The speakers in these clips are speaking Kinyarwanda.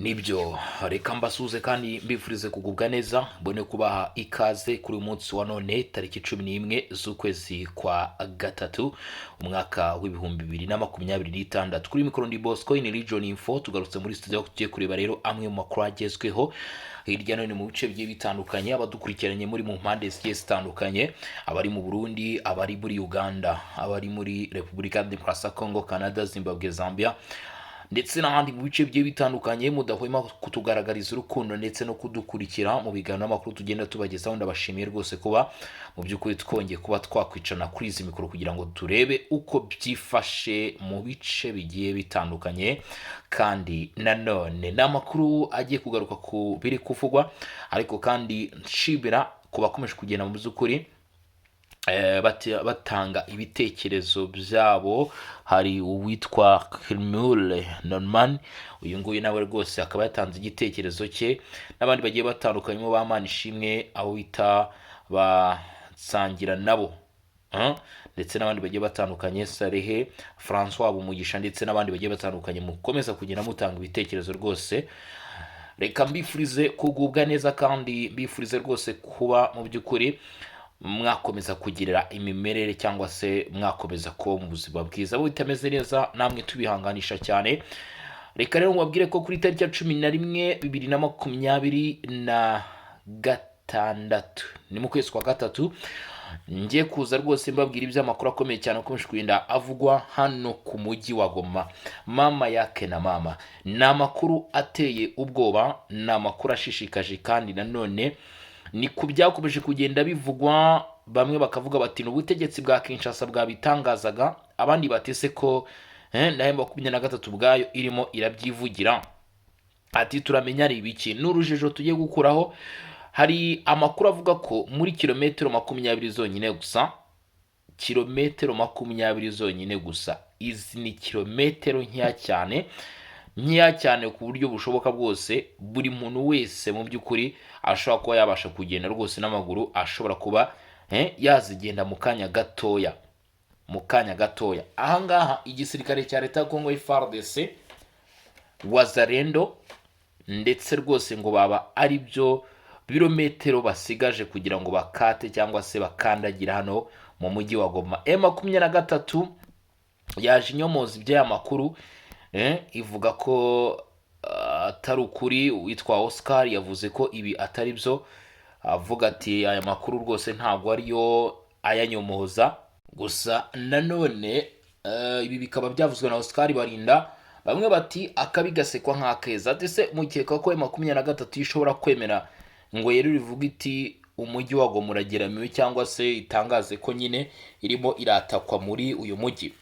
Nibyo, reka mbasuhuze kandi mbifurize kugubwa neza, mbone kubaha ikaze kuri uyu munsi wa none, tariki 11 z'ukwezi kwa gatatu, umwaka w'2026. Kuri mikoro ndi Bosco in Region Info. Tugarutse muri studio aho tugiye kureba rero amwe mu makuru agezweho hirya no hino mu bice bigiye bitandukanye. Abadukurikiranye muri mu mpande zigiye zitandukanye, abari mu Burundi, abari muri Uganda, abari muri Repubulika ya Demokarasi ya Congo, Canada, Zimbabwe, Zambia ndetse n'ahandi mu bice bigiye bitandukanye, mudahwema kutugaragariza urukundo ndetse no kudukurikira mu biganiro n'amakuru tugenda tubagezaho, ndabashimiye rwose kuba mu by'ukuri twongeye kuba twakwicarana kuri izi mikoro kugira ngo turebe uko byifashe mu bice bigiye bitandukanye. Kandi nanone ni amakuru agiye kugaruka ku biri kuvugwa, ariko kandi nshimira ku bakomeje kugenda mu by'ukuri batanga ibitekerezo byabo. Hari uwitwa Kirmule Norman, uyu nguyu nawe rwose akaba yatanze igitekerezo cye, n'abandi bagiye batandukanye ba Manishimwe, abo bita basangira nabo, ndetse n'abandi bagiye batandukanye, Sarehe Francois Bumugisha ndetse n'abandi bagiye batandukanye. Mukomeza kugenda mutanga ibitekerezo rwose. Reka mbifurize kugubwa neza kandi mbifurize rwose kuba mu by'ukuri mwakomeza kugirira imimerere cyangwa se mwakomeza kuba mu buzima bwiza. Abo bitameze neza namwe tubihanganisha cyane. Reka rero mubabwire ko kuri tariki ya 11 2026, ni mu kwezi kwa gatatu, ngiye kuza rwose mbabwira iby'amakuru akomeye cyane akomeje kugenda avugwa hano ku mujyi wa Goma. Mama yake na mama, ni amakuru ateye ubwoba, ni amakuru ashishikaje, kandi nanone ni ku byakomeje kugenda bivugwa. Bamwe bakavuga bati ni ubutegetsi bwa Kinshasa bwabitangazaga, abandi batese ko na M23 ubwayo irimo irabyivugira, ati turamenya ari ibiki. Ni urujijo tugiye gukuraho. Hari amakuru avuga ko muri kilometero 20 zonyine gusa, kilometero 20 zonyine gusa, izi ni kilometero nkeya cyane, nkeya cyane ku buryo bushoboka bwose buri muntu wese mu by'ukuri ashobora kuba yabasha kugenda rwose n'amaguru, ashobora kuba yazigenda mu kanya gatoya, mu kanya gatoya. Ahangaha igisirikare cya leta ya Kongo, FARDC, Wazalendo ndetse rwose ngo baba ari byo birometero basigaje kugira ngo bakate cyangwa se bakandagira hano mu mujyi wa Goma. M23 yaje inyomoza iby'aya makuru, ivuga ko atari ukuri. Uwitwa Oscar yavuze ko ibi atari byo, avuga ati aya makuru rwose ntabwo ariyo, ayanyomoza. Gusa nanone ibi bikaba byavuzwe na Oscar Barinda. Bamwe bati akabi gasekwa nk'akeza. Ati se mukeka ko M23 ishobora kwemera ngo yerure ivuga iti umujyi wa Goma urageramiwe, cyangwa se itangaze ko nyine irimo iratakwa muri uyu mujyi?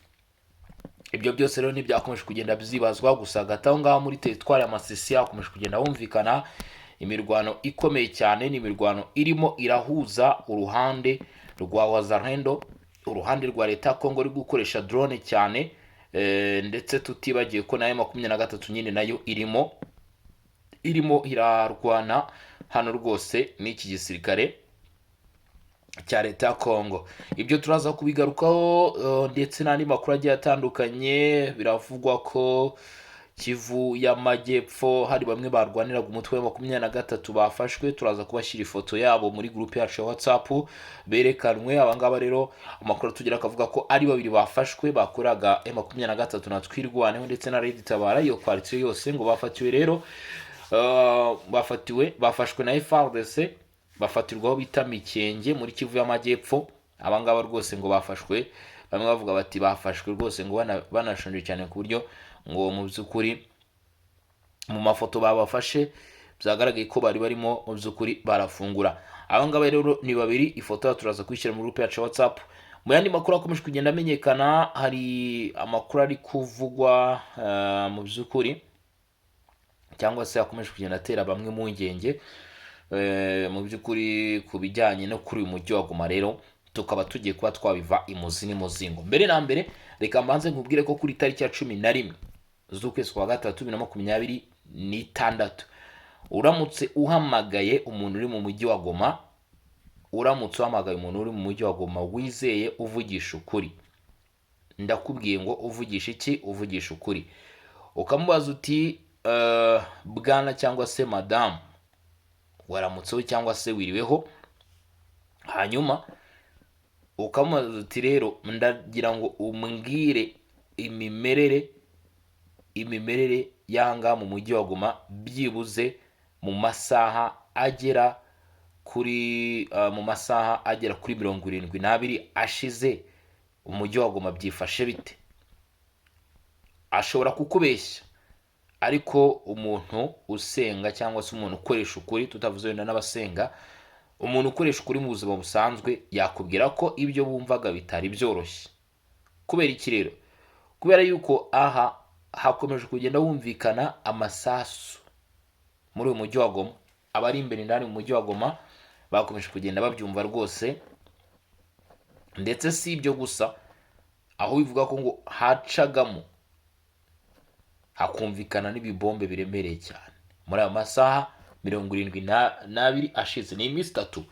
Ibyo byose rero ntibyakomeje kugenda byibazwa. Gusa hagati aho ngaho muri teritwari ya Masisi hakomeje kugenda humvikana imirwano ikomeye cyane. Ni imirwano irimo irahuza uruhande rwa Wazalendo, uruhande rwa leta ya Kongo iri gukoresha drone cyane, ndetse tutibagiwe ko nayo 23 nyine nayo irimo irarwana hano rwose n'iki gisirikare cya leta ya Kongo. Ibyo turaza kubigarukaho, ndetse n'andi makuru agiye atandukanye. Biravugwa ko Kivu y'Amajyepfo hari bamwe barwaniraga umutwe wa 23 bafashwe. Turaza kubashyira ifoto yabo muri groupe yacu ya WhatsApp berekanwe. Abangaba rero amakuru tugira akavuga ko ari babiri bafashwe bakoraga M23 na Twirwaneho ndetse na Red Tabara, iyo coalition yose. Ngo bafatiwe rero, bafatiwe, bafashwe na FARDC, bafatirwa aho bita Mikenge muri Kivu y'Amajyepfo. Abangaba rwose ngo bafashwe, bamwe bavuga bati bafashwe rwose ngo banashonje cyane, ku buryo ngo mu by'ukuri mu mafoto babafashe byagaragaye ko bari barimo mu by'ukuri barafungura. Aba ngaba rero ni babiri, ifoto yacu turaza kuyishyira muri groupe yacu ya WhatsApp. Mu yandi makuru akomeje kugenda amenyekana, hari amakuru ari kuvugwa mu by'ukuri cyangwa se akomeje kugenda atera bamwe mu ngenge mu by'ukuri ku bijyanye no kuri uyu mujyi wa Goma. Rero tukaba tugiye kuba twabiva imuzi n'imuzingo. Mbere na mbere reka mbanze nkubwire ko kuri tariki ya 11 z'ukwezi kwa gatatu 2026, uramutse uhamagaye umuntu uri mu mujyi wa Goma, uramutse uhamagaye umuntu uri mu mujyi wa Goma wizeye uvugisha ukuri, ndakubwiye ngo uvugisha iki? Uvugisha ukuri, ukamubaza uti Bwana cyangwa se madamu, waramutseho cyangwa se wiriweho, hanyuma ukamubaza uti: "Rero ndagira ngo umbwire imimerere y'ahangaha mu mujyi wa Goma, byibuze mu masaha agera kuri 72 ashize, umujyi wa Goma byifashe bite?" Ashobora kukubeshya, ariko umuntu usenga cyangwa se umuntu ukoresha ukuri, tutavuze wenda n'abasenga, umuntu ukoresha ukuri mu buzima busanzwe yakubwira ko ibyo bumvaga bitari byoroshye. Kubera iki rero? Kubera yuko aha hakomeje kugenda humvikana amasasu muri uyu mujyi wa Goma. Abari imbere indani mu mujyi wa Goma bakomeje kugenda babyumva rwose. Ndetse si ibyo gusa, aho bivuga ko ngo hacagamo hakumvikana n'ibibombe biremereye cyane muri ayo masaha 72 ashize. Ni iminsi 3. Ni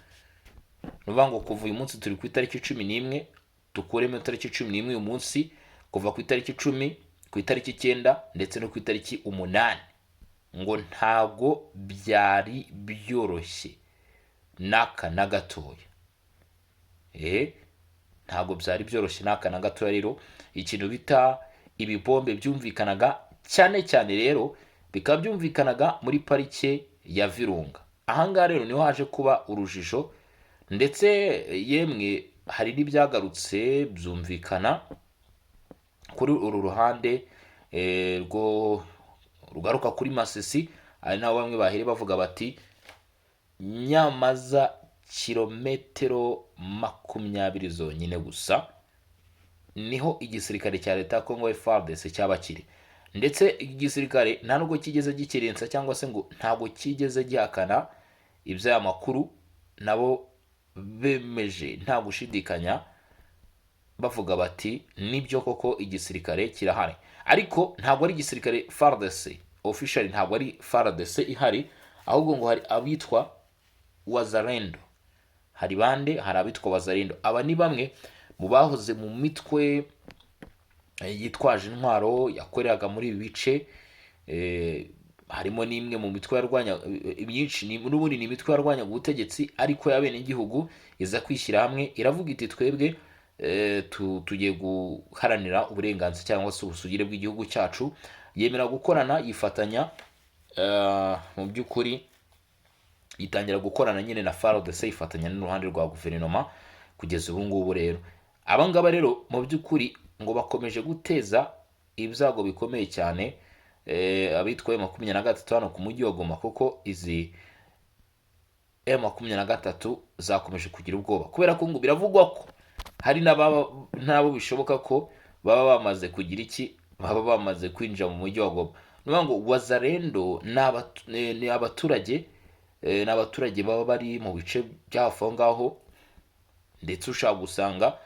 ukuvuga ngo kuva uyu munsi turi ku itariki 11, dukuremo itariki 11 uyu munsi, kuva ku itariki 10, ku itariki 9 ndetse no ku itariki 8, ngo ntabwo byari byoroshye n'aka na gatoya. Ntabwo byari byoroshye n'aka na gatoya. Rero ikintu bita ibibombe byumvikanaga cyane cyane, rero bikaba byumvikanaga muri parike ya Virunga. Ahangaha rero niho haje kuba urujijo, ndetse yemwe hari n'ibyagarutse byumvikana kuri uru ruhande rwo rugaruka kuri Masisi, ari naho bamwe bahere bavuga bati: "Nyamaza kilometero 20 zonyine gusa niho igisirikare cya leta ya Congo FARDC cyaba kiri." Ndetse igisirikare nta nubwo kigeze gikerensa cyangwa se ngo ntabwo kigeze gihakana iby'aya makuru. Nabo bemeje nta gushidikanya, bavuga bati: "Nibyo koko igisirikare kirahari." Ariko ntabwo ari igisirikare FARDC officially, ntabwo ari FARDC ihari, ahubwo ngo hari abitwa Wazalendo. Hari bande? Hari abitwa Wazalendo. Aba ni bamwe mu bahoze mu mitwe yitwaje intwaro yakoreraga muri ibi bice, harimo n'imwe mu mitwe yarwanya myinshi, n'ubundi ni imitwe yarwanyaga ubutegetsi ariko y'abenegihugu, iza kwishyira hamwe iravuga iti: "Twebwe tugiye guharanira uburenganzira cyangwa se ubusugire bw'igihugu cyacu." Yemera gukorana, yifatanya, mu by'ukuri itangira gukorana nyine na FARDC, ifatanya n'uruhande rwa guverinoma kugeza ubu ngubu. Rero aba ngaba rero mu by'ukuri ngo bakomeje guteza ibyago bikomeye cyane abitwa M23 hano ku mujyi wa Goma, kuko izi M23 zakomeje kugira ubwoba, kubera ko ngo biravugwa ko hari n'ababa, n'abo bishoboka ko baba bamaze kugira iki, baba bamaze kwinjira mu mujyi wa Goma. Ni ukuvuga ngo Wazalendo ni abaturage baba bari mu bice by'hafi aho ngaho, ndetse ushobora gusanga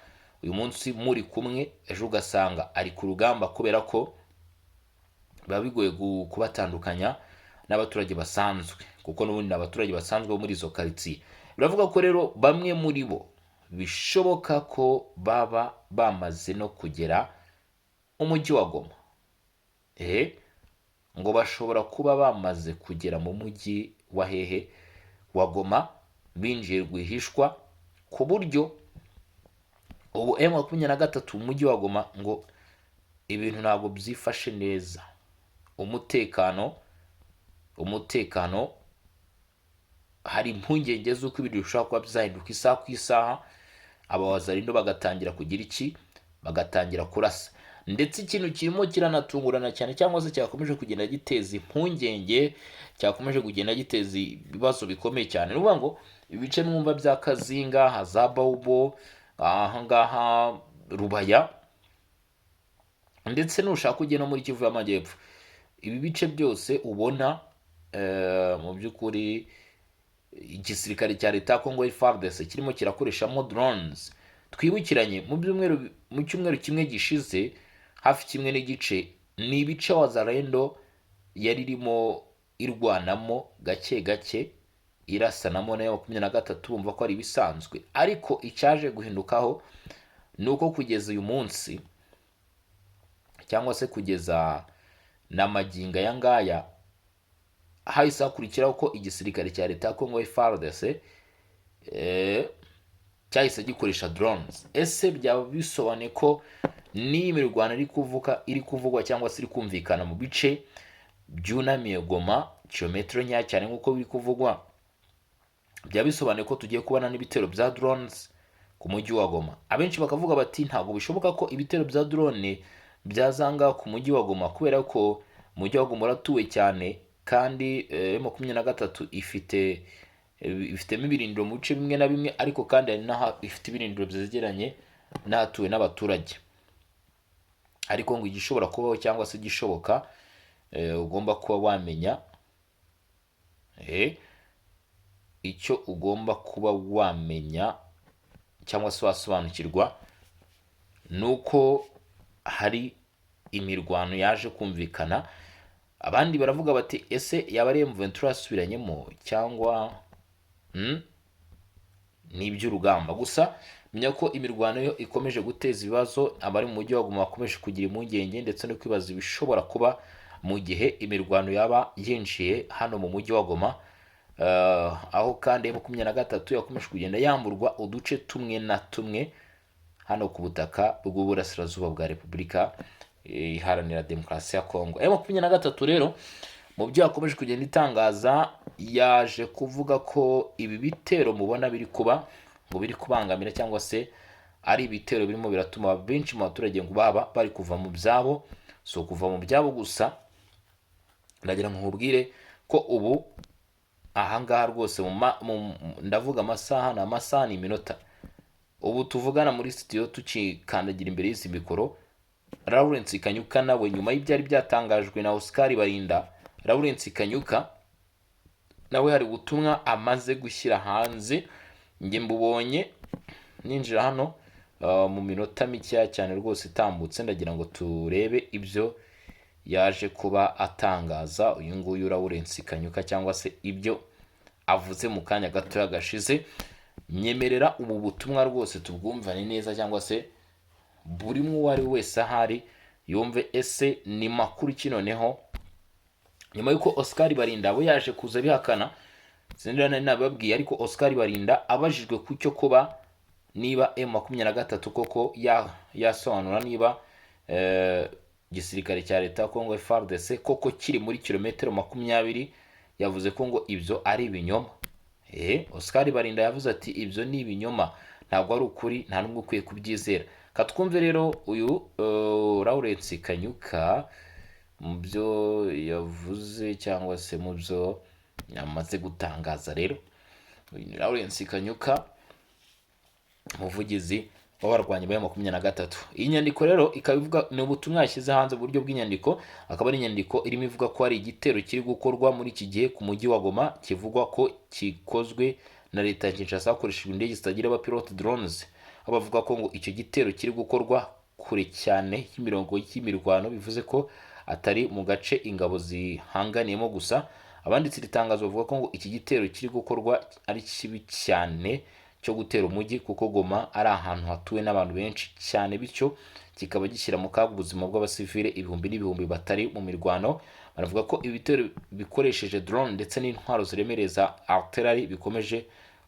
uyu munsi muri kumwe, ejo ugasanga ari ku rugamba, kubera ko biba bigoye kubatandukanya n'abaturage basanzwe, kuko n'ubundi ni abaturage basanzwe bo muri izo karitsiye. Biravuga ko rero bamwe muri bo bishoboka ko baba bamaze no kugera umujyi wa Goma. Ngo bashobora kuba bamaze kugera mu mujyi wa hehe? Wa Goma, binjiye rwihishwa, ku buryo ubu M23 mu mujyi wa Goma ngo ibintu ntabwo byifashe neza. Umutekano hari impungenge z'uko ibintu bishobora kuba byahinduka isaha ku isaha, aba Wazalendo bagatangira kugira iki? Bagatangira kurasa. Ndetse ikintu kirimo kiranatungurana cyane, cyangwa se cyakomeje kugenda giteza impungenge, cyakomeje kugenda giteza ibibazo bikomeye cyane, ni ukuvuga ngo ibice mwumva bya Kazinga, haza Bawubo, aha ngaha Rubaya, ndetse nushaka ujye no muri Kivu y'Amajyepfo, ibi bice byose ubona, mu by'ukuri igisirikare cya leta ya Congo FARDC kirimo kirakoreshamo drones. Twibukiranye, mu cyumweru kimwe gishize, hafi kimwe n'igice, ni ibice Wazalendo yari irimo irwanamo gake gake, irasanamo nayo 23, bumva ko ari ibisanzwe. Ariko icyaje guhindukaho ni uko kugeza uyu munsi, cyangwa se kugeza na magingo aya ngaya. Hahise hakurikiraho ko igisirikare cya leta ya Congo, FARDC, cyahise gikoresha drones. Ese byaba bisobanuye ko n'iyi mirwano iri kuvuga, iri kuvugwa cyangwa se iri kumvikana mu bice byunamiye Goma, kilometero nkeya cyane nk'uko biri kuvugwa, byaba bisobanuye ko tugiye kubona n'ibitero bya drones ku mujyi wa Goma? Abenshi bakavuga bati ntabwo bishoboka ko ibitero bya drone byazanga ku mujyi wa Goma, kubera ko umujyi wa Goma uratuwe cyane, kandi 23 ifitemo ibirindiro mu bice bimwe na bimwe, ariko kandi hari n'aho ifite ibirindiro byegeranye n'ahatuwe n'abaturage. Ariko ngo igishobora kubaho cyangwa se igishoboka, ugomba kuba wamenya, icyo ugomba kuba wamenya cyangwa se wasobanukirwa, ni uko hari imirwano yaje kumvikana. Abandi baravuga bati ese yaba ari M23 yasubiranyemo cyangwa ni iby'urugamba gusa? Menya ko imirwano yo ikomeje guteza ibibazo. Abari mu mujyi wa Goma bakomeje kugira impungenge ndetse no kwibaza ibishobora kuba mu gihe imirwano yaba yinjiye hano mu mujyi wa Goma. Aho kandi 23 yakomeje kugenda yamburwa uduce tumwe na tumwe hano ku butaka bw'uburasirazuba bwa Repubulika Iharanira Demokarasi ya Kongo. 23 rero, mu byo yakomeje kugenda itangaza, yaje kuvuga ko ibi bitero mubona biri kuba ngo biri kubangamira cyangwa se ari ibitero birimo biratuma benshi mu baturage ngo baba bari kuva mu byabo. Si ukuva mu byabo gusa, ndagira ngo nkubwire ko ubu ahangaha rwose ndavuga amasaha ni amasaha, ni iminota, ubu tuvugana muri studio, tukikandagira imbere y'izi mikoro, Lawrence Kanyuka nawe, nyuma y'ibyari byatangajwe na Oscar Barinda, Lawrence Kanyuka nawe hari ubutumwa amaze gushyira hanze. Njye mbubonye ninjira hano mu minota mikeya cyane rwose itambutse. Ndagira ngo turebe ibyo yaje kuba atangaza uyu nguyu Lawrence Kanyuka, cyangwa se ibyo avuze mu kanya gatoya gashize. Nyemerera ubu butumwa rwose tubwumvane neza, cyangwa se buri umwe uwo ari we wese ahari yumve ese ni makuru ki noneho, nyuma y'uko Oscar Barinda we yaje kuza bihakana. Sinzi nari nababwiye, ariko Oscar Barinda abajijwe ku cyo kuba niba M23 koko yasobanura niba igisirikare cya leta ya Congo, FARDC, koko kiri muri kilometero 20, yavuze ko ngo ibyo ari ibinyoma. Oscar Barinda yavuze ati ibyo ni ibinyoma, ntabwo ari ukuri, nta n'umwe ukwiye kubyizera. Katwumve rero uyu Lawrence Kanyuka mu byo yavuze cyangwa se mu byo yamaze gutangaza. Rero uyu ni Lawrence Kanyuka, umuvugizi w'abarwanyi ba 23. Iyi nyandiko rero ikaba ivuga, ni ubutumwa yashyize hanze mu buryo bw'inyandiko, akaba ari inyandiko irimo ivuga ko hari igitero kiri gukorwa muri iki gihe ku mujyi wa Goma, kivugwa ko kikozwe na leta ya Kinshasa hakoreshejwe indege zitagira abapilote, drones, aho bavuga ko ngo icyo gitero kiri gukorwa kure cyane y'imirongo y'imirwano, bivuze ko atari mu gace ingabo zihanganiyemo gusa. Abanditse iri tangazo bavuga ko ngo iki gitero kiri gukorwa ari kibi cyane cyo gutera umujyi, kuko Goma ari ahantu hatuwe n'abantu benshi cyane, bityo kikaba gishyira mu kaga ubuzima bw'abasivile ibihumbi n'ibihumbi batari mu mirwano. Baravuga ko ibitero bikoresheje drone ndetse n'intwaro ziremereye za artillery bikomeje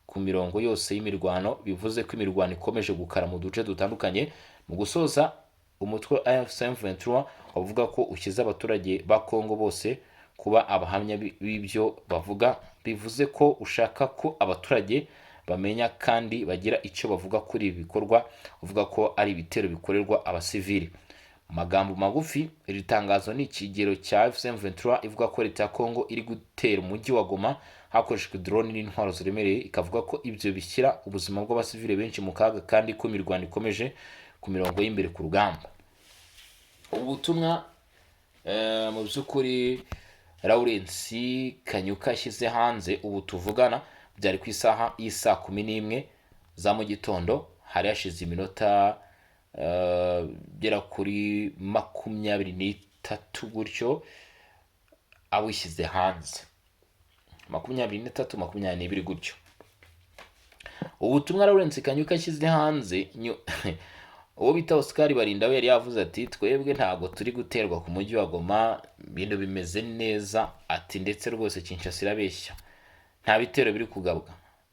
ku mirongo yose y'imirwano, bivuze ko imirwano ikomeje gukara mu duce dutandukanye. Mu gusoza, umutwe wa AFC M23 wavuga ko ushyize abaturage ba Congo bose kuba abahamya b'ibyo bavuga, bivuze ko ushaka ko abaturage bamenya kandi bagira icyo bavuga kuri ibi bikorwa, uvuga ko ari ibitero bikorerwa abasivili. Mu magambo magufi, iri tangazo ni ikigero cya AFC M23 ivuga ko leta ya Congo iri gutera umujyi wa Goma hakoreshejwe drone n'intwaro ziremereye, ikavuga ko ibyo bishyira ubuzima bw'abasivili benshi mu kaga, kandi ko imirwano ikomeje ku mirongo y'imbere ku rugamba. Ubu butumwa mu by'ukuri Lawrence Kanyuka yashyize hanze ubu tuvugana, byari ku isaha y'isaa 11 za mu gitondo, hari hashize iminota igera kuri 23 gutyo awishyize hanze, 23, 22 gutyo. Ubutumwa Lawrence Kanyuka yashyize hanze Uwo bita Oscar Barinda we yari yavuze ati: "Twebwe ntabwo turi guterwa ku mujyi wa Goma, ibintu bimeze neza." Ati: "Ndetse rwose Kinshasa irabeshya, nta bitero biri kugabwa."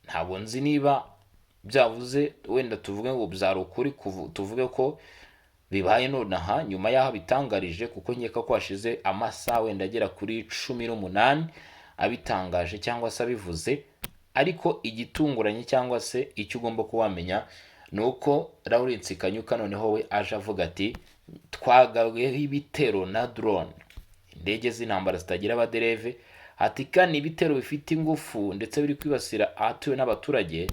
Ntabwo nzi niba byavuze, wenda tuvuge ngo byari ukuri, tuvuge ko bibaye nonaha nyuma y'aho abitangarije, kuko nkeka ko hashize amasaha wenda agera kuri 18 abitangaje cyangwa se abivuze. Ariko igitunguranye cyangwa se icyo ugomba kuba wamenya ni uko Lawrence Kanyuka noneho we aje avuga ati: "Twagabweho ibitero na drone, indege z'intambara zitagira abadereve." Ati: "Kandi ibitero bifite ingufu ndetse biri kwibasira ahatuwe n'abaturage."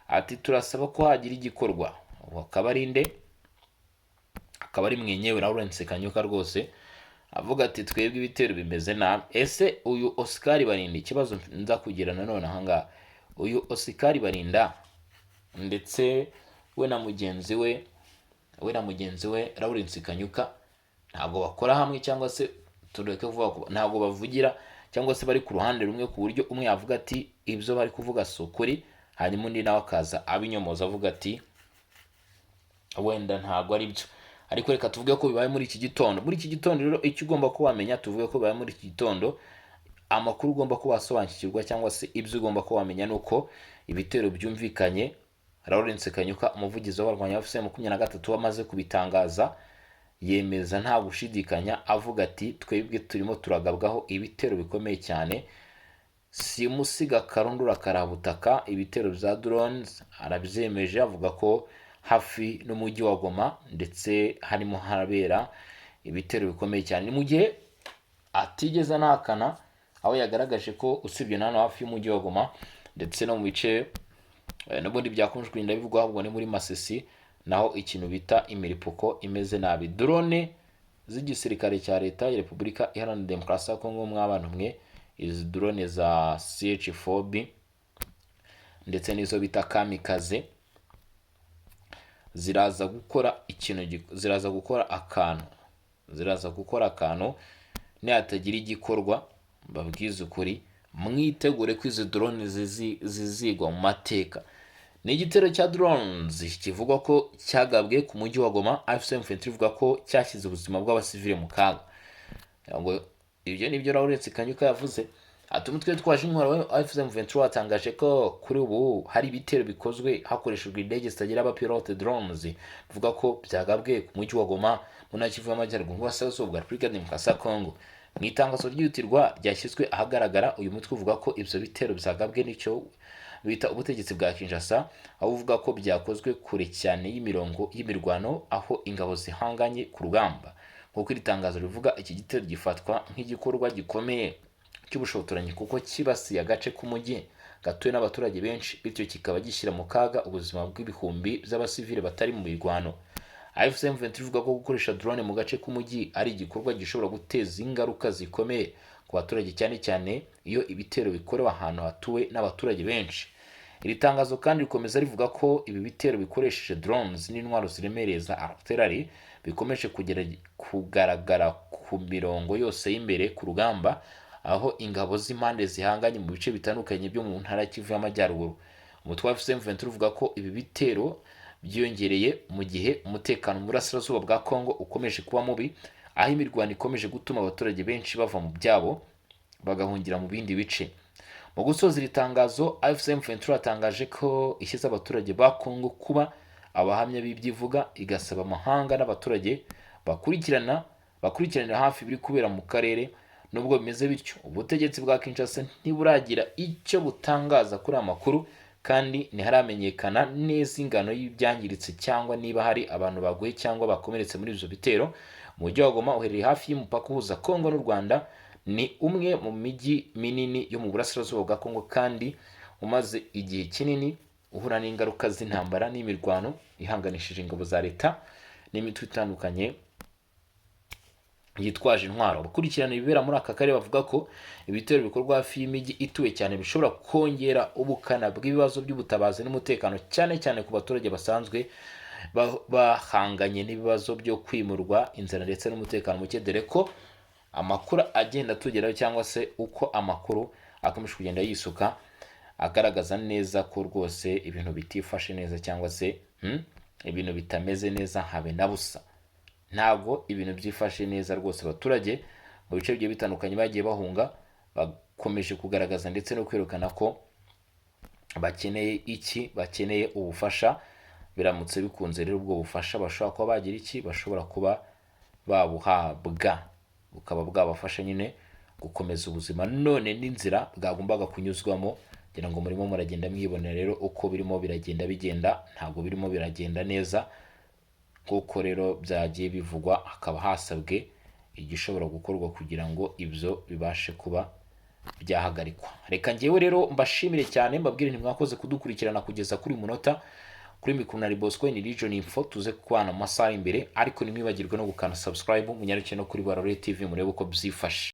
Ati: "Turasaba ko hagira igikorwa." Uwo akaba ari nde? Akaba ari mwenyewe Lawrence Kanyuka rwose, avuga ati: "Twebwe ibitero bimeze nabi." Ese uyu Oscar Barinda, ikibazo nza kugira nanone ahangaha, uyu Oscar Barinda ndetse we na mugenzi we Lawrence Kanyuka ntabwo bakora hamwe, cyangwa se tureke kuvuga ko ntabwo bavugira cyangwa se bari ku ruhande rumwe, ku buryo umwe yavuga ati: "Ibyo bari kuvuga si ukuri," hanyuma undi nawe akaza abinyomoza avuga ati: "Wenda ntabwo ari byo"? Ariko reka tuvuge ko bibaye muri iki gitondo. Muri iki gitondo rero, icyo ugomba kuba wamenya, tuvuge ko bibaye muri iki gitondo, amakuru ugomba kuba wasobanukirwa cyangwa se ibyo ugomba kuba wamenya ni uko ibitero byumvikanye. Lawrence Kanyuka, umuvugizi w'abarwanyi ba AFC 23, wamaze kubitangaza, yemeza nta gushidikanya, avuga ati: "Twebwe turimo turagabwaho ibitero bikomeye cyane, simusiga karundura karabutaka, ibitero bya drones." Arabyemeje, avuga ko hafi n'umujyi wa Goma ndetse harimo harabera ibitero bikomeye cyane. Ni mu gihe atigeze anahakana, aho yagaragaje ko usibye na hano hafi y'umujyi wa Goma ndetse no mu bice n'ubundi byakomeje kugenda bivugwa, ahubwo ni muri Masisi naho ikintu bita imiripuko imeze nabi, drone z'igisirikare cya Leta ya Repubulika Iharanira Demokarasi ya Kongo. Mw'abantu mwe, izi drone za CH4B ndetse n'izo bita kamikaze ziraza gukora ikintu, ziraza gukora akantu, ziraza gukora akantu nihatagira igikorwa. Mbabwize ukuri, mwitegure ko izi drone zizigwa mu mateka. Ni igitero cya drones kivugwa ko cyagabwe ku mujyi wa Goma. AFC M23 ivuga ko cyashyize ubuzima bw'abasivile mu kaga. Ngo ibyo nibyo Lawrence Kanyuka yavuze. Ati: "Umutwe witwaje intwaro wa AFC M23 watangaje ko kuri ubu hari ibitero bikozwe hakoreshejwe indege zitagira abapilote, drones, bivuga ko byagabwe ku mujyi wa Goma mu ntara Kivu y'Amajyaruguru, Burasirazuba bwa Repubulika ya Demokarasi ya Kongo." Mu itangazo ryihutirwa ryashyizwe ahagaragara, uyu mutwe uvuga ko ibyo bitero byagabwe n'icyo bita ubutegetsi bwa Kinshasa, aho uvuga ko byakozwe kure cyane y'imirongo y'imirwano aho ingabo zihanganye ku rugamba. Nk'uko iri tangazo rivuga, iki gitero gifatwa nk'igikorwa gikomeye cy'ubushotoranyi kuko cyibasiye agace k'umujyi gatuwe n'abaturage benshi, bityo kikaba gishyira mu kaga ubuzima bw'ibihumbi by'abasivile batari mu mirwano. AFC M23 ivuga ko gukoresha drone mu gace k'umujyi ari igikorwa gishobora guteza ingaruka zikomeye ku baturage, cyane cyane iyo ibitero bikorewe ahantu hatuwe n'abaturage benshi. Iri tangazo kandi rikomeza rivuga ko ibi bitero bikoresheje drones n'intwaro ziremereye za artillery bikomeje kugera kugaragara ku mirongo yose y'imbere ku rugamba, aho ingabo z'impande zihanganye mu bice bitandukanye byo mu ntara ya Kivu y'Amajyaruguru. Umutwe wa AFC M23 uvuga ko ibi bitero byiyongereye mu gihe umutekano mu burasirazuba bwa Congo ukomeje kuba mubi, aho imirwano ikomeje gutuma abaturage benshi bava mu byabo bagahungira mu bindi bice. Mu gusoza iri tangazo, AFC M23 yatangaje ko ishyize abaturage ba Congo kuba abahamya b'ibyivuga, igasaba amahanga n'abaturage bakurikiranira hafi ibiri kubera mu karere. Nubwo bimeze bityo, ubutegetsi bwa Kinshasa ntiburagira icyo butangaza kuri aya makuru, kandi ntiharamenyekana neza ingano y'ibyangiritse cyangwa niba hari abantu baguye cyangwa bakomeretse muri ibyo bitero. Umujyi wa Goma uherereye hafi y'umupaka uhuza Congo n'u Rwanda, ni umwe mu mijyi minini yo mu burasirazuba bwa Congo kandi umaze igihe kinini uhura n'ingaruka z'intambara n'imirwano ihanganishije ingabo za leta n'imitwe itandukanye yitwaje intwaro. Abakurikirana ibibera muri aka karere bavuga ko ibitero bikorwa hafi y'imijyi ituwe cyane bishobora kongera ubukana bw'ibibazo by'ubutabazi n'umutekano, cyane cyane ku baturage basanzwe bahanganye n'ibibazo byo kwimurwa, inzara ndetse n'umutekano muke, dore ko amakuru agenda atugeraho cyangwa se uko amakuru akomeje kugenda yisuka agaragaza neza ko rwose ibintu bitifashe neza cyangwa se ibintu bitameze neza habe na busa. Ntabwo ibintu byifashe neza rwose. Abaturage mu bice bigiye bitandukanye bagiye bahunga bakomeje kugaragaza ndetse no kwerekana ko bakeneye iki? Bakeneye ubufasha. Biramutse bikunze rero, ubwo bufasha bashobora kuba bagira iki? Bashobora kuba babuhabwa, bukaba bwabafasha nyine gukomeza ubuzima. None n'inzira bwagombaga kunyuzwamo, kugira ngo murimo muragenda mwibonera rero uko birimo biragenda bigenda, ntabwo birimo biragenda neza nk'uko rero byagiye bivugwa. Hakaba hasabwe igishobora gukorwa kugira ngo ibyo bibashe kuba byahagarikwa. Reka ngewe rero mbashimire cyane, mbabwire nti mwakoze kudukurikirana kugeza kuri uyu munota. Kuri mikoro na Bosco ni Region Info. Tuze kubana mu masaha imbere, ariko ntimwibagirwe no gukanda subscribe, munyaruke no kuri Barore TV murebe uko byifashe.